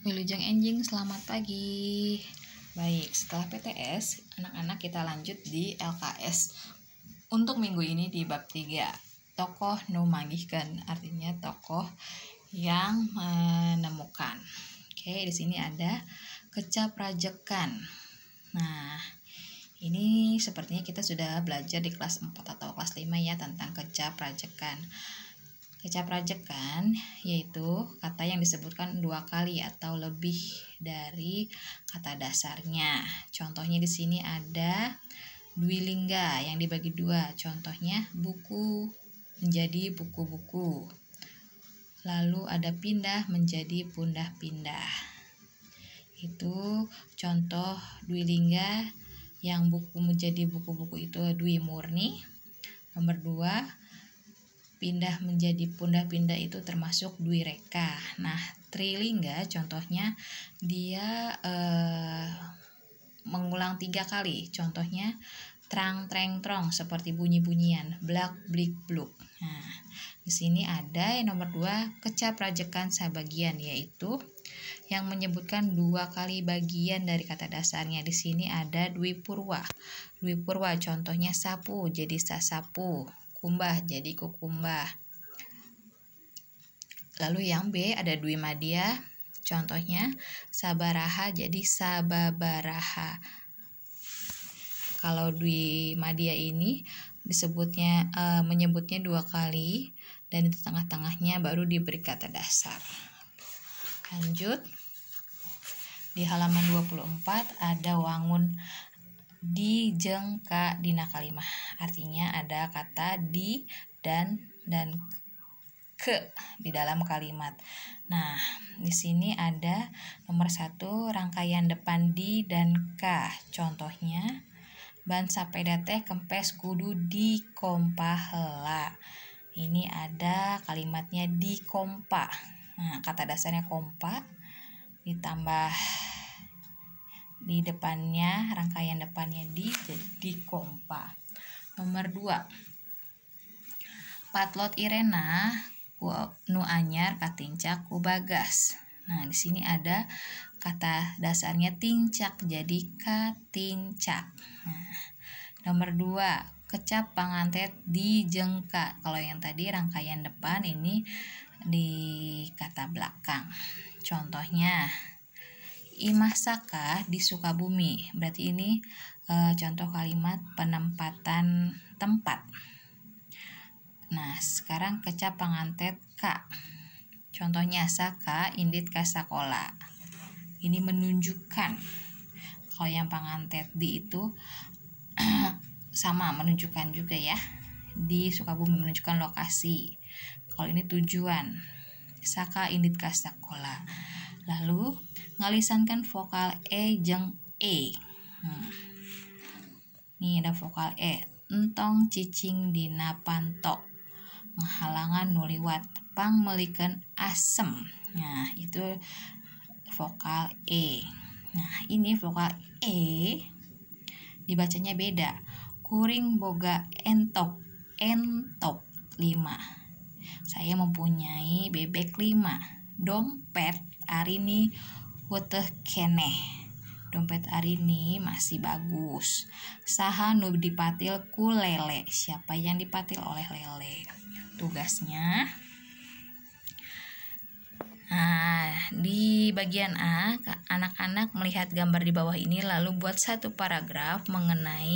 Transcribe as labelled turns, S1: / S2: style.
S1: Wilujeng enjing, selamat pagi. Baik, setelah PTS, anak-anak kita lanjut di LKS. Untuk minggu ini di bab 3, tokoh nu manggihkeun, artinya tokoh yang menemukan. Oke, di sini ada kecap rajekan. Nah, ini sepertinya kita sudah belajar di kelas 4 atau kelas 5 ya tentang kecap rajekan. Kecap rajekan yaitu kata yang disebutkan dua kali atau lebih dari kata dasarnya. Contohnya di sini ada dwilingga yang dibagi dua. Contohnya buku menjadi buku-buku. Lalu ada pindah menjadi pundah-pindah. Itu contoh dwilingga yang buku menjadi buku-buku itu dwi murni. Nomor 2, pindah menjadi pundah-pindah itu termasuk dwi reka. Nah, trilingga contohnya dia mengulang 3 kali. Contohnya trang treng trong seperti bunyi-bunyian, blak blik bluk. Nah, di sini ada yang nomor 2, kecap rajekan sabagian, yaitu yang menyebutkan 2 kali bagian dari kata dasarnya. Di sini ada dwi purwa. Dwi purwa contohnya sapu jadi sasapu, kumbah jadi kukumbah. Lalu yang B ada dwi madya, contohnya sabaraha jadi sababaraha. Kalau dwi madya ini disebutnya menyebutnya 2 kali dan di tengah-tengahnya baru diberi kata dasar. Lanjut di halaman 24 ada wangun di jeung ka dina kalimah. Artinya ada kata di dan ke di dalam kalimat. Nah, di sini ada nomor 1 rangkaian depan di dan ka. Contohnya ban sapeda teh kempes kudu dikompa heula. Ini ada kalimatnya dikompa. Nah, kata dasarnya kompa ditambah di depannya, rangkaian depannya di, jadi dikompa. Nomor 2, patlot Irena ku nu anyar katincak ku Bagas. Nah, di sini ada kata dasarnya tincak jadi katincak. Nah, nomor 2, kecap pangantet di jengka. Kalau yang tadi rangkaian depan, ini di kata belakang. Contohnya Imah Saka di Sukabumi. Berarti ini contoh kalimat penempatan tempat. Nah, sekarang kecap pangantet ka. Contohnya Saka indit ka sakola. Ini menunjukkan. Kalau yang pangantet di itu sama menunjukkan juga ya. Di Sukabumi menunjukkan lokasi. Kalau ini tujuan. Saka indit ka sakola. Lalu ngalisankan vokal e jeung e. Ini ada vokal e. Entong cicing dina panto ngahalangan nu liwat pangmeulikeun asem. Nah, itu vokal e. Nah, ini vokal e dibacanya beda. Kuring boga entok, entok 5. Saya mempunyai bebek 5. Dompet arini weteh keneh. Dompet Arini masih bagus. Saha nu dipatil ku lele. Siapa yang dipatil oleh lele? Tugasnya. Nah, di bagian A, anak-anak melihat gambar di bawah ini lalu buat satu paragraf mengenai